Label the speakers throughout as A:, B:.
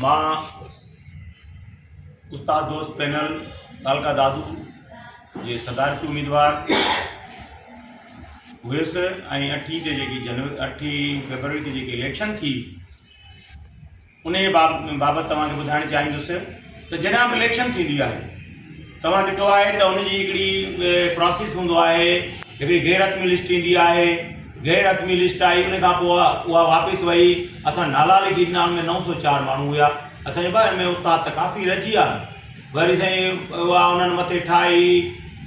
A: مان استاد دوست پينل تعلقه دادو جي صدارتي اميدوار هيس ۽ اٺين تي جيڪي جنوري اٺين فيبروري تي جيڪي اليڪشن ٿي انهيء بابت توهان کي ٻڌائڻ چاهيندس ته جڏهن به اليڪشن ٿيندي آهي توهان ڏٺو آهي ته ان جي هڪڙي پراسيس هوندو آهي هڪڙي غير حتمي لسٽ ايندي آهي غير حتمي لسٽ آئي ان کان پوء اها واپس وئي اسان نالا لکي ڏنا ان ۾ 904 ماڻهو هيا اسان چيو ڀاء ان ۾ استاد ته ڪافي رهجي ويا آهن وري سائين اها انهن مٿي ٺاهي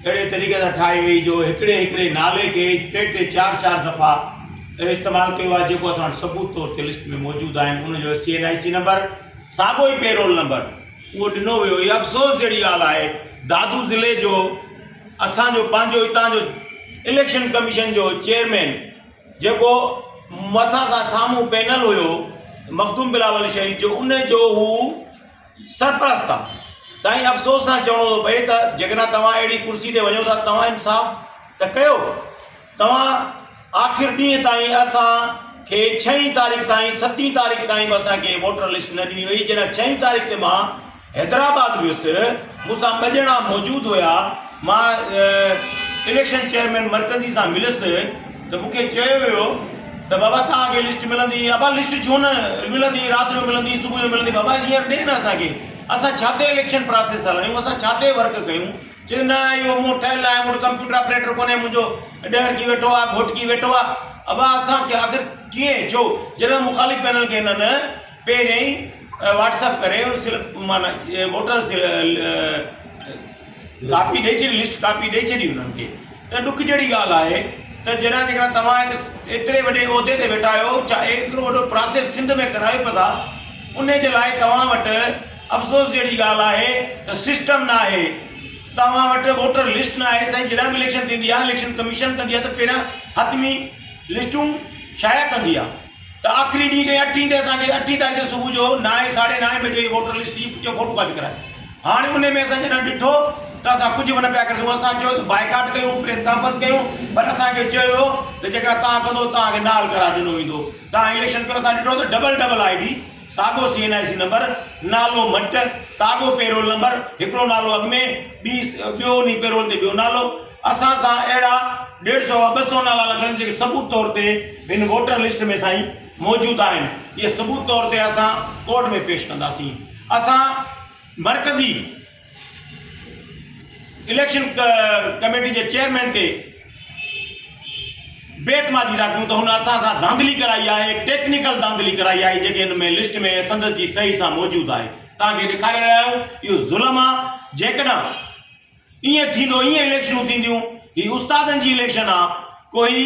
A: اهڙي طريقي سان ٺاهي وئي جو هڪڙي هڪڙي نالي کي ٽي ٽي چار چار دفعا استعمال ڪيو آهي جيڪو اسان وٽ ثبوت طور تي لسٽ ۾ موجود آهن ان جو سي اين آء سي نمبر ساڳو ئي پيرول نمبر اهو ڏنو ويو اها افسوس جهڙي ڳالهه آهي دادو ضلعي جو اسان جو پنهنجو هتان جو اليڪشن ڪميشن جو چيئرمين جيڪو اسان سان سامهون پينل هيو مخدوم بلاول شهيد جو ان جو هو سرپرست آ. سائين افسوس سان چوڻو ٿو پئي ته جيڪڏهن توهان اهڙي ڪرسي تي وڃو ٿا توهان انصاف ته ڪيو توهان آخر ڏينهن تائين اسان کي ڇهين تاريخ تائين ستين تاريخ تائين به اسان کي ووٽر لسٽ نه ڏني وئي جڏهن ڇهين تاريخ تي مان حيدرآباد ويس مون سان ٻه ڄڻا موجود هيا مان اليڪشن چيئرمين مرڪزي سان مليس ته مون کي چيو ويو ته بابا توهان کي لسٽ ملندي، ابا لسٽ ڇو نه ملندي، رات جو ملندي، صبح جو ملندي، بابا هينئر ڏي نه اسان کي، اسان ڇا تي اليڪشن پراسيس هلايون، اسان ڇا تي ورڪ ڪيون، چي نه اهو مون وٽ ٺهيل ناهي، مون وٽ ڪمپيوٽر آپريٽر ڪونهي، منهنجو ڏهرڪي ويٺو آهي، گهوٽڪي ويٺو آهي، ابا اسان کي آخر ڪيئن ڇو، جڏهن مخالف پينل کي هنن پهرين واٽس اپ ڪري سلپ معنيٰ ووٽر ڪاپي ڏئي ڇڏي لسٽ ڪاپي ڏئي ڇڏي انهن کي ته ڏک جهڙي ڳالهه آهي ته جڏهن جيڪڏهن توهان هڪ ايتري وڏي عهدي تي ويٺا آهيو ڇا ايترو وڏو پراسيس سنڌ ۾ ڪرايو پيا ٿا انهي جي لاء توهان وٽ افسوس جهڙي ڳالهه آهي ته سسٽم نه آهي توهان وٽ ووٽر لسٽ نه آهي سائين جڏهن به اليڪشن ٿيندي آهي اليڪشن ڪميشن ڪندي آهي ته پهريان حتمي لسٽون شايع ڪندي آهي ته آخري ڏينهن تي اٺين تي اسان کي اٺين تاريخ صبح جو نائين ساڍي نائين بجي ووٽر لسٽ جي فوٽو ڪاپي ڪرائي هاڻي ان ۾ اسان جڏهن ڏٺو ته اسان ڪجهه به نه پيا ڪري سگهون اسان چيو ته بائيڪاٽ ڪيون پريس ڪانفرنس ڪيون پر اسان کي چيو ويو ته جيڪڏهن توهان ڪندو توهان کي نااهل قرار ڏنو ويندو توهان اليڪشن ڪيو اسان ڏٺو ته ڊبل ڊبل I D ساڳو سي اين آء سي نمبر نالو مٽ ساڳو پيرول نمبر هڪڙو نالو اڳ ۾ ٻي ٻيو انهي پيرول تي ٻيو نالو اسان سان اهڙا ڏيڍ سئو کان 200 نالا لڳل آهن جيڪي ثبوت طور تي هن ووٽر لسٽ ۾ سائين موجود آهن اهي ثبوت طور تي اسان ڪورٽ ۾ پيش ڪنداسين اسان مرڪزي اليڪشن ڪميٽي جي چيئرمين تي بي اعتمادي ٿا ڪيون ته هن اسان سان ڌانڌلي ڪرائي آهي ٽيڪنيڪل ڌانڌلي ڪرائي آهي جيڪي هن ۾ لسٽ ۾ سندس جي صحيح سان موجود آهي توهان کي ڏيکاري رهيا آهيون اهو ظلم آهي جيڪڏهن ائين ٿيندو ائين اليڪشنون ٿينديون هي استادن جي اليڪشن آ ڪو هي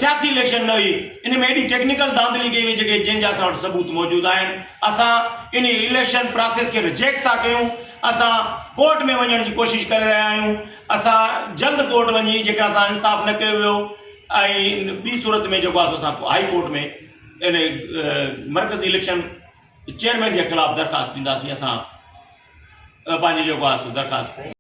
A: سياسي اليڪشن نه هئي ان ۾ ايڏي ٽيڪنيڪل ڌانڌلي ڪئي وئي جيڪي جنهن جا اسان وٽ ثبوت موجود آهن اسان ان اليڪشن پراسيس کي رجيڪٽ ٿا ڪيون اسان ڪورٽ ۾ وڃڻ جي ڪوشش ڪري رهيا آهيون اسان جلد ڪورٽ وڃي جيڪڏهن اسان انصاف نه ڪيو ويو ۽ ٻي صورت ۾ جيڪو آهي اسان هائي ڪورٽ ۾ ان مرڪزي اليڪشن چيئرمين جي خلاف درخواست ڏينداسين اسان پنهنجي جيڪو آهي سو درخواست.